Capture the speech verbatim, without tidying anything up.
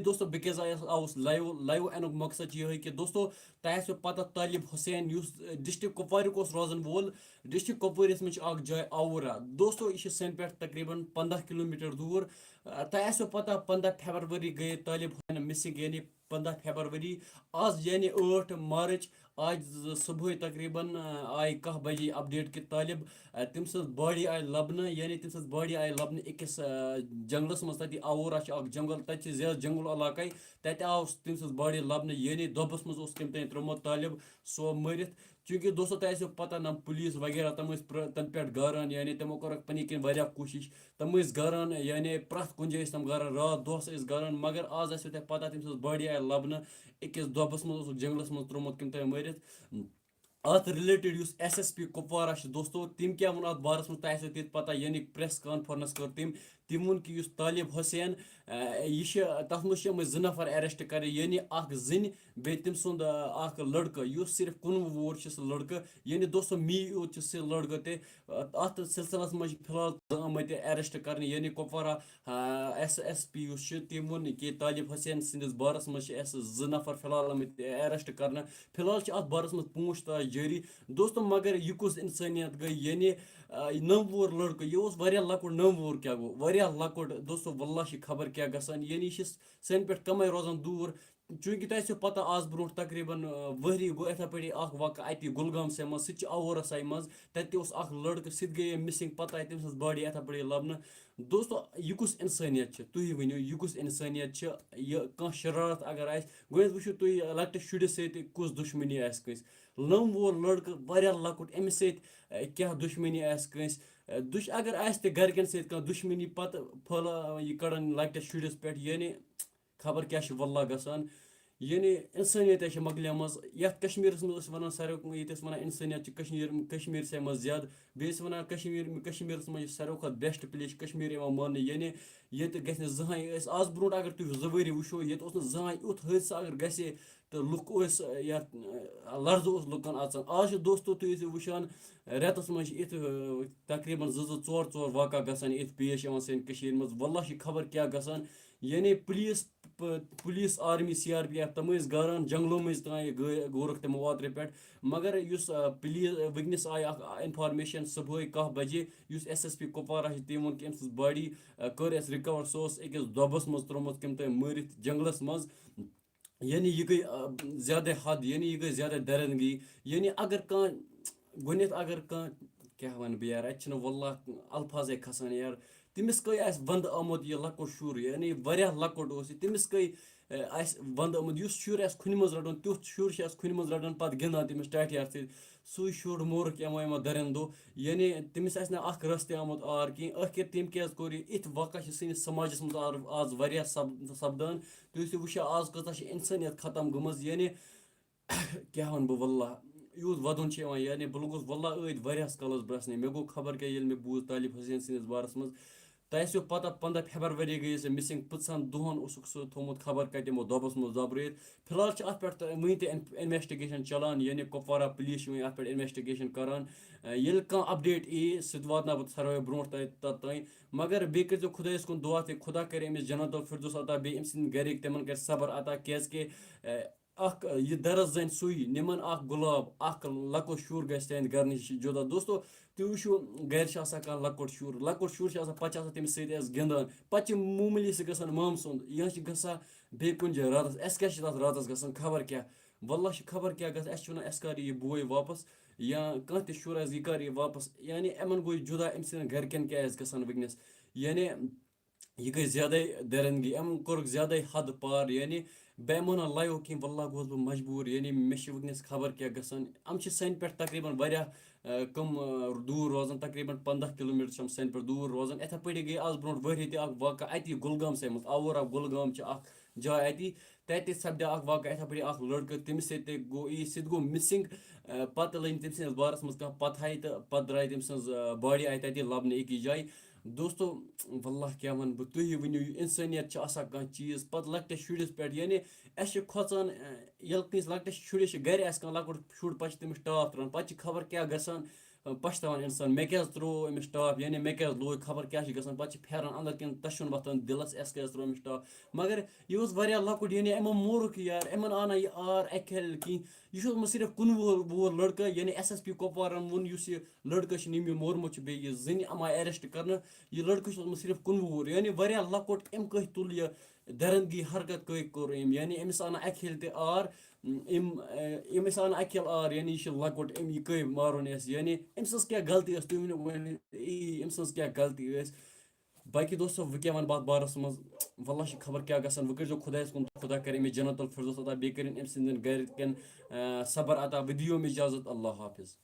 دوستو، بہٕ کیازِ آیس آوُس لایو لایو انُک مقصد چھُ یِہوٚے کہِ دوستو، تۄہہِ آسیو پتہ، طالب حسین یُس ڈسٹرکٹ کپوارُک اوس روزان وول، ڈسٹرکٹ کپوٲرِس منٛز چھِ اکھ جاے آوورہ۔ دوستو، یہِ چھِ سانہِ پٮ۪ٹھ تقریباً پنٛداہ کلوٗمیٖٹر دوٗر۔ آ، تۄہہِ آسیو پتہ، پنٛداہ فیبرؤری گٔیے طالب حسین مسنگ، یعنی پنٛداہ فیبرؤری۔ آز یعنی ٲٹھ مارچ، آز صبحٲے تقریباً، آ، آیہِ کاہ بجے اپڈیٹ کہِ طالب، آ، تٔمۍ سٕنٛز باڈی آیہِ لبنہٕ، یعنی تٔمۍ سٕنٛز باڈی آیہِ لبنہٕ أکِس، آ، جنگلس منٛز۔ تَتہِ آوورہ چھُ اکھ جنگل، تَتہِ چھِ زیادٕ جنگل علاقے۔ تَتہِ آو تٔمۍ سٕنٛز باڈی لبنہٕ، یعنی دۄبَس منٛز اوس تٔمۍ تام ترٛوومُت طالب سُہ مٔرِتھ۔ چوٗنٛکہِ دوستو، تۄہہِ آسیو پتہ، نہ پُلیٖس وغیرہ تِم ٲسۍ پرٛ-، تَنہٕ پٮ۪ٹھ گاران، یعنی تِمو کوٚرُکھ پنٕنۍ کِنۍ واریاہ کوٗشِش۔ تِم ٲسۍ گاران، یعنی پرٛٮ۪تھ کُنہِ جایہِ ٲسۍ تِم گاران، راتھ دۄہَس ٲسۍ گاران، مگر آز آسیو تۄہہِ پتہ، تٔمۍ سٕنٛز باڈی آیہِ لبنہٕ أکِس دۄبَس منٛز، اوسُکھ جنٛگلَس منٛز ترٛوومُت کٔمۍ تام مٲرِتھ۔ اَتھ رِلیٹڈ یُس ایس ایس پی کُپوارہ چھُ دوستو، تٔمۍ کیٛاہ ووٚن اَتھ بارَس منٛز، تۄہہِ آسیو تہِ پتہ، یعنی پریس کانفرنس کٔر تٔمۍ۔ تٔمۍ ووٚن کہِ یُس طالب حسین، آ، یہِ چھِ، تَتھ منٛز چھِ یِمَے زٕ نفر اریسٹ کَرٕنۍ، یعنی اکھ زٔنۍ بیٚیہِ تٔمۍ سُنٛد، آ، اکھ لڑکہٕ، یُس صرف کُنوُہ وُہُر چھُ سُہ لڑکہٕ، یعنی دوستو، مے یوت چھُ سُہ لڑکہٕ تہِ۔ آ، اَتھ سلسلس منٛز چھِ فی الحال زٕ آمٕتۍ اریسٹ کرنہٕ، یعنی کُپوارہ، آ، ایس ایس پی یُس چھُ، تٔمۍ ووٚن کہِ طالب حسین سٕنٛدِس بارس منٛز چھِ اَسہِ زٕ نفر فی الحال آمٕتۍ اریسٹ کرنہٕ۔ فی الحال چھِ اَتھ بارس منٛز پوٗچھ تاچھ جٲری۔ دوستو، مگر یہِ کُس اِنسٲنیت گٔے، یعنی، آ، یہِ نَو وُہُر لڑکہٕ، یہِ اوس واریاہ لۄکُٹ، نَو وُہُر کیٛاہ گوٚو، واریاہ لۄکُٹ۔ دوستو، واللہ چھِ خبر کیٛاہ گژھان، یعنی یہِ چھِ سانہِ پٮ۪ٹھ کمٕے روزان دوٗر۔ چوٗنٛکہِ تۄہہِ چھو پتہ، آز برونٛٹھ تقریباً، آ، ؤہری گوٚو یِتھے پٲٹھۍ اکھ واقعہٕ اَتی گُلگامسے منٛز، سُہ تہِ چھُ آوورہ ساے منٛز۔ تَتہِ تہِ اوس اکھ لڑکہٕ، سُہ تہِ گٔیے مسنگ، پتہٕ آیہِ تٔمۍ سٕنٛز باڈی یِتھے پٲٹھۍ لبنہٕ۔ دوستو، یہِ کُس اِنسٲنیت چھِ؟ تُہی ؤنِو، یہِ کُس اِنسٲنیت چھِ؟ یہِ کانٛہہ شرارت اگر آسہِ، گۄڈٕنیتھ وٕچھِو تُہۍ، لۄکٹِس شُرِس سۭتۍ کُس دُشمنی آسہِ کٲنٛسہِ۔ نَو وُہُر لڑکہٕ، واریاہ لۄکُٹ، أمِس سۭتۍ، آ، کیٛاہ دُشمنی آسہِ کٲنٛسہِ؟ آ، دُش-، اگر آسہِ تہِ گرِکٮ۪ن سۭتۍ کانٛہہ دُشمنی، پتہٕ پھٔہلا-، یہِ کڑان لۄکٹِس شُرِس پٮ۪ٹھ، یعنی خبر کیٛاہ چھِ واللہ گژھان۔ یعنی اِنسٲنیت چھِ مۄکلیمٕژ۔ یَتھ کشمیٖرَس منٛز ٲسۍ وَنان ساروی کھۄتہٕ، ییٚتہِ ٲسۍ وَنان اِنسٲنیت چھِ کشمیٖر، کشمیٖرسٕے منٛز زیادٕ۔ بیٚیہِ ٲسۍ وَنان کشمیٖر، کشمیٖرَس منٛز چھِ ساروی کھۄتہٕ بیسٹ پلیس چھِ کشمیٖر یِوان ماننہٕ۔ یعنی ییٚتہِ گژھِ نہٕ زٕہٕنۍ، أسۍ آز برونٛٹھ اگر تُہۍ زٕ ؤری وٕچھو، ییٚتہِ اوس نہٕ زٕہٕنۍ یُتھ حٲدثہٕ اگر گژھِ تہٕ لُکھ ٲسۍ، یَتھ، لرزٕ اوس لُکَن اَژان۔ آز چھِ دوستو، تُہۍ ٲسِو وٕچھان، رٮ۪تَس منٛز چھِ یِتھ، تقریباً زٕ زٕ ژور ژور واقعہ گژھان یِتھ پیش یِوان سانہِ کٔشیٖرِ منٛز۔ واللہ چھِ خبر کیٛاہ گژھان۔ یعنی پُلیٖس، پ-، police, army, C R P F, تِم ٲسۍ گاران جنٛگلو مٔنٛزۍ تام، یہِ گٲ-، گورُکھ تِمو اوترٕ پٮ۪ٹھ۔ مگر یُس، آ، پُلیٖس، وٕنکیٚنَس آیہِ اَکھ، آ، اِنفارمیشَن صُبحٲے کاہ بَجے، یُس ایس ایس پی کُپوارہ چھِ، تٔمۍ ووٚن کہِ أمۍ سٕنٛز باڈی، آ، کٔر اَسہِ رِکَوَر، سُہ اوس أکِس دۄبَس منٛز ترٛوومُت کٔمۍ تام مٔرِتھ جنٛگلَس منٛز۔ یعنی یہِ گٔے، آ، زیادَے حد، یعنی یہِ گٔے زیادَے درندگی۔ یعنی اگر کانٛہہ، گۄڈٕنٮ۪تھ اگر کانٛہہ، کیٛاہ وَنہٕ بہٕ یار، اَتہِ چھِنہٕ واللہ الفاظے کھسان یار۔ تٔمِس کٔہۍ آسہِ وَندٕ آمُت یہِ لۄکُٹ شُر، یعنی واریاہ لۄکُٹ اوس یہِ، تٔمِس کٔہۍ، اے، آسہِ وَندٕ آمُت۔ یُس شُر آسہِ کھُنہِ منٛز رَٹُن، تیُتھ شُر چھُ آسہِ کھُنہِ منٛز رَٹان، پَتہٕ گِنٛدان تٔمِس ٹاٹھہِ یارٕ سۭتۍ۔ سُے شُر مورُکھ یِمو یِمو دَرٮ۪ن دۄہ، یعنی تٔمِس آسہِ نہٕ اَکھ رَس تہِ آمُت آر کِہیٖنۍ۔ ٲخِر تٔمۍ کیٛازِ کوٚر یہِ؟ اِتھۍ واقعہ چھِ سٲنِس سماجَس منٛز آر-، آز واریاہ سَپ-، سَپدان۔ تُہۍ ٲسِو وٕچھان، آز کۭژاہ چھِ اِنسٲنیت ختم گٔمٕژ، یعنی کیٛاہ وَنہٕ بہٕ، واللہ، یوٗت وَدُن چھُ یِوان۔ یعنی بہٕ لوٚگُس، واللہ، أتھۍ واریاہَس کالَس برٛسنہِ۔ مےٚ گوٚو خبر کیٛاہ، ییٚلہِ مےٚ بوٗز طالب حسین سٕنٛدِس بارَس منٛز۔ تۄہہِ آسیو پَتہ، پنٛداہ فیبرؤری گٔیے سۄ مِسِنٛگ، پٕژہَن دۄہَن اوسُکھ سُہ تھوٚومُت خبر کَتہِ یِمو دۄبَس منٛز دۄبرٲیِتھ۔ فی الحال چھِ اَتھ پٮ۪ٹھ تہٕ وٕنہِ تہِ اِن-، اِنویسٹِگیشَن چَلان، یعنی کُپوارہ پُلیٖس چھِ وٕنہِ اَتھ پٮ۪ٹھ اِنویسٹِگیشَن کَران۔ اَ، ییٚلہِ کانٛہہ اَپڈیٹ یی، سُہ تہِ واتناو بہٕ ساروٕے برونٛٹھ تۄہہِ، تۄہہِ تام۔ مگر بیٚیہِ کٔرۍزیو خۄدایَس کُن دُعا تہِ، خۄدا کَرِ أمِس جنت الفردوس عطا، بیٚیہِ أمۍ سٕنٛدۍ گَرِکۍ، تِمَن کَرِ صبر عطا، کیٛازِکہِ، اَ، اکھ، یہِ درس زَنہِ سُے، نِمن اکھ گۄلاب، اکھ لۄکُٹ شُر گژھِ تِہنٛدِ گرٕ نِش جُدا۔ دوستو، تُہۍ وٕچھِو، گرِ چھِ آسان کانٛہہ لۄکُٹ شُر، لۄکُٹ شُر چھُ آسان، پتہٕ چھِ آسان تٔمِس سۭتۍ اَسہِ گِنٛدان، پتہٕ چھِ معموٗلی سُہ گژھان مامہٕ سُنٛد، یا چھِ گژھان بیٚیہِ کُنہِ جایہِ راتس۔ اَسہِ کیٛاہ چھِ تَتھ راتس گژھان، خبر کیٛاہ، واللہ چھِ خبر کیٛاہ گژھان۔ اَسہِ چھِ وَنان، اَسہِ کر یی یہِ بوے واپس، یا کانٛہہ تہِ شُر آسہِ، یہِ کر یی واپس۔ یعنی یِمن گوٚو یہِ جُدا، أمۍ سٕنٛدٮ۪ن گرِکٮ۪ن کیٛاہ آسہِ گژھان وٕنکیٚنس۔ یعنی یہِ گٔے زیادَے درندگی، أمۍ کوٚرُکھ زیادَے حد پار، یعنی بہٕ یِمو نہٕ لایو کینٛہہ، واللہ گوس بہٕ مجبوٗر، یعنی مےٚ چھِ وٕنکیٚنَس خبر کیٛاہ گژھان۔ یِم چھِ سانہِ پٮ۪ٹھ تقریباً واریاہ، آ، کم، آ، دوٗر روزان، تقریباً پنٛداہ کِلوٗ میٖٹر چھِ یِم سانہِ پٮ۪ٹھ دوٗر روزان۔ یِتھَے پٲٹھۍ گٔے آز برونٛٹھ ؤہری تہِ اَکھ واقعہ اَتی گُلگامسٕے منٛز، آوورہ گُلگام چھِ اَکھ جاے اَتی، تَتہِ تہِ سَپدیو اَکھ واقعہ، یِتھَے پٲٹھۍ اَکھ لٔڑکہٕ، تٔمِس سۭتۍ تہِ گوٚو یی، سُہ تہِ گوٚو مِسِنٛگ، آ، پَتہٕ لٔج نہٕ تٔمۍ سٕنٛدِس بارَس منٛز کانٛہہ پَتہٕ ہَے تہٕ پَتہٕ درٛاے تٔمۍ سٕنٛز، آ، باڈی آیہِ تَتی لَبنہٕ أکِس جایہِ۔ دوستو، واللہ کیٛاہ وَنہٕ بہٕ، تُہی ؤنِو، یہِ اِنسٲنیت چھِ آسان کانٛہہ چیٖز، پَتہٕ لۄکٹِس شُرِس پٮ۪ٹھ، یعنی اَسہِ چھِ کھۄژان، اَ، ییٚلہِ کٲنٛسہِ لۄکٹِس شُرِس چھِ گَرِ آسہِ کانٛہہ لۄکُٹ شُر، پَتہٕ چھِ تٔمِس ٹاپھ ترٛاوان، پَتہٕ چھِ خبر کیٛاہ گژھان، پَشتاوان اِنسان، مےٚ کیٛازِ ترٛوو أمِس ٹاپھ، یعنی مےٚ کیٛازِ لوگ، خبر کیٛاہ چھِ گژھان۔ پَتہٕ چھِ پھیران أنٛدرٕ کِنۍ، تَس چھُنہٕ وۄتھان دِلَس، اَسہِ کیٛازِ ترٛوو أمِس ٹاپھ۔ مگر یہِ اوس واریاہ لۄکُٹ، یعنی یِمو مورُکھ یہِ یار، یِمَن آو نہٕ یہِ آر اَکہِ کھیلہِ کِہیٖنۍ۔ یہِ چھُ اوسمُت صرف کُنوُہ وُہُر لٔڑکہٕ، یعنی ایس ایس پی کۄپوارَن ووٚن، یُس یہِ لٔڑکہٕ چھُ، ییٚمۍ یہِ مورمُت چھُ، بیٚیہِ یہِ زٔنۍ اَما ایرٮ۪سٹ کَرنہٕ، یہِ لٔڑکہٕ چھُ اوسمُت صرف کُنوُہ وُہُر، یعنی واریاہ لۄکُٹ۔ أمۍ کٔہۍ تُل یہِ درندگی حرکت، کٔہۍ کوٚر أمۍ، یعنی أمِس آو نہٕ اَکہِ کھیلہِ تہِ آر، أمۍ، أمِس آو نہٕ اَکہِ کھیلہِ آر، یعنی یہِ چھُ لۄکُٹ، أمۍ یہِ کٔہۍ مارُن یَس، یعنی أمۍ سٕنٛز کیٛاہ غلطی ٲس، تُہۍ ؤنِو وۄنۍ، ای، أمۍ سٕنٛز کیٛاہ غلطی ٲس؟ باقی دوستو، وۄنۍ کیٛاہ وَنہٕ بہٕ اَتھ بارَس منٛز؟ واللہ چھِ خبر کیٛاہ گژھان۔ وۄنۍ کٔرۍزیو خۄدایَس کُن، خۄدا کَرِ أمِس جنت الفردوس عطا، بیٚیہِ کٔرِن أمۍ سٕنٛدٮ۪ن گَرِکٮ۪ن، آ، صبر عطا۔ وۄنۍ دِیِو مےٚ اِجازت، اللہ حافظ۔